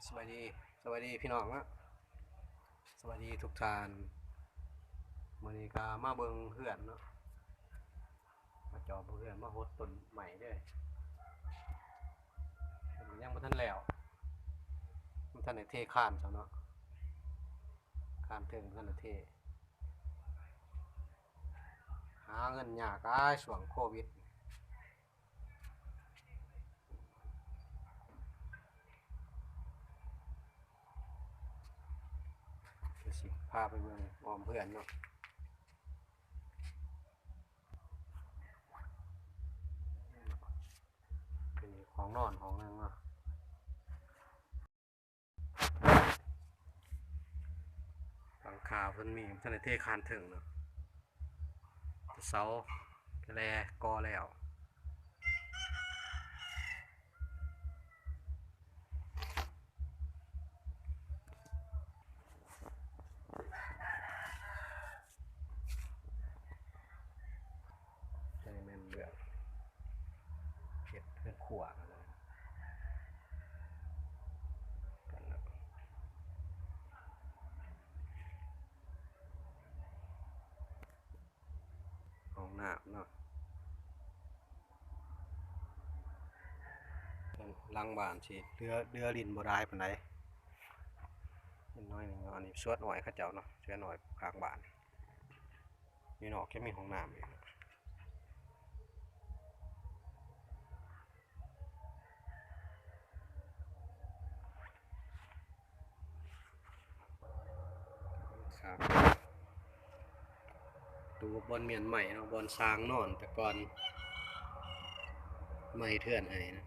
ສະບາຍດີ ສະບາຍດີພີ່ນ້ອງເນາະ ສະບາຍດີທຸກທ່ານ. ມື້ນີ້ກໍມາເບິ່ງເຮືອນເນາະ ມາຈອບເບິ່ງເຮືອນ ມາຫົດຕົ້ນໄມ້ເດີ. ເພິ່ນກໍຍັງບໍ່ທັນແລ້ວ ບໍ່ທັນໄດ້ເທຄານຊ້ຳເນາະ ຄານເທິງບໍ່ທັນໄດ້ເທ. ຫາເງິນຍາກຫຼາຍຊ່ວງໂຄວິດ. ດຽວຊິພາໄປເບິ່ງອ້ອມເຮືອນເນາະ ເປັນຫ້ອງນອນຫ້ອງໜຶ່ງເນາະ. ຫຼັງຄາເພິ່ນມີ ບໍ່ທັນໄດ້ເທຄານເທິງເນາະ ເສົາແລກໍແລ້ວ. ຕົວນີ້ແມ່ນເບື້ອງເຮັດເຮືອນຄົວເນາະ ກັນເນາະ ຫ້ອງນ້ຳເນາະ. ຫຼັງບ້ານຊິເຫຼືອ ເຫຼືອຫຼິ້ນບໍ່ຫຼາຍປານໃດ ຫຼິ້ນໜ້ອຍໜຶ່ງເນາະ. ອັນນີ້ສວນອ້ອຍເຂົາເຈົ້າເນາະ ສວນອ້ອຍຂ້າງບ້ານ. ຢູ່ນອກຈະມີຫ້ອງນ້ຳອີກ. ໂຕບ່ອນມ້ຽນໄມ້ເນາະ ບ່ອນຊ່າງນອນແຕ່ກ່ອນ ມາເຮັດເຮືອນໃຫ້ນະ.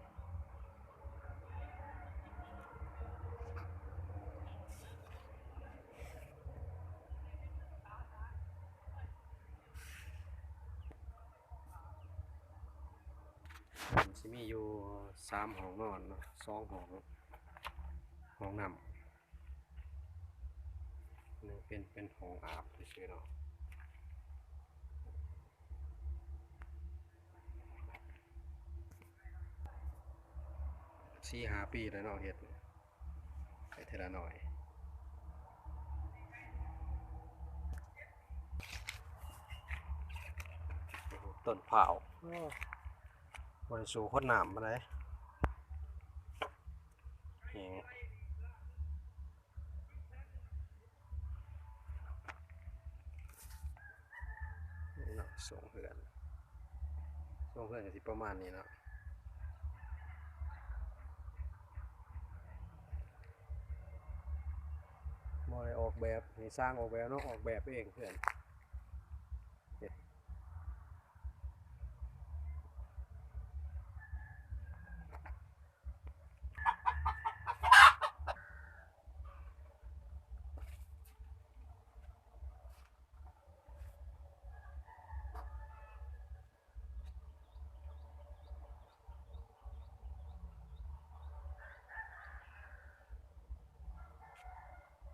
ມັນຊິມີຢູ່ສາມຫ້ອງນອນເນາະ ສອງຫ້ອງ ຫ້ອງນ້ຳ ໜຶ່ງເປັນ ເປັນຫ້ອງອາບຊື່ໆເນາະ. ສີ່ຫ້າປີແລ້ວເນາະເຮັດ ໄປເທື່ອລະໜ້ອຍ. ຕົ້ນພ້າວ ໂອ້ ບໍ່ໄດ້ສູ້ຄົນນ້ຳປານໃດ ແຮງ. ນີ້ເນາະ ໂຊງເຮືອນ ໂຊງເຮືອນກໍຊິປະມານນີ້ເນາະ ບໍ່ໄດ້ອອກແບບໃຫ້ຊ່າງອອກແບບເນາະ ອອກແບບເອງເຮືອນ.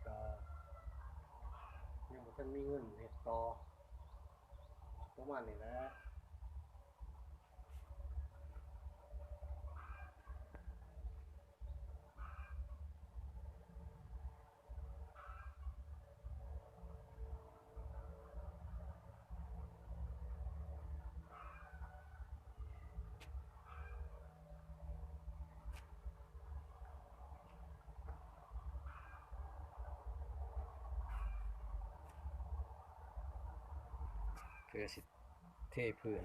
ກໍຍັງບໍ່ທັນມີເງິນເຮັດຕໍ່ ປະມານນີ້ແຫຼະ. ເພື່ອຊິເທພື້ນ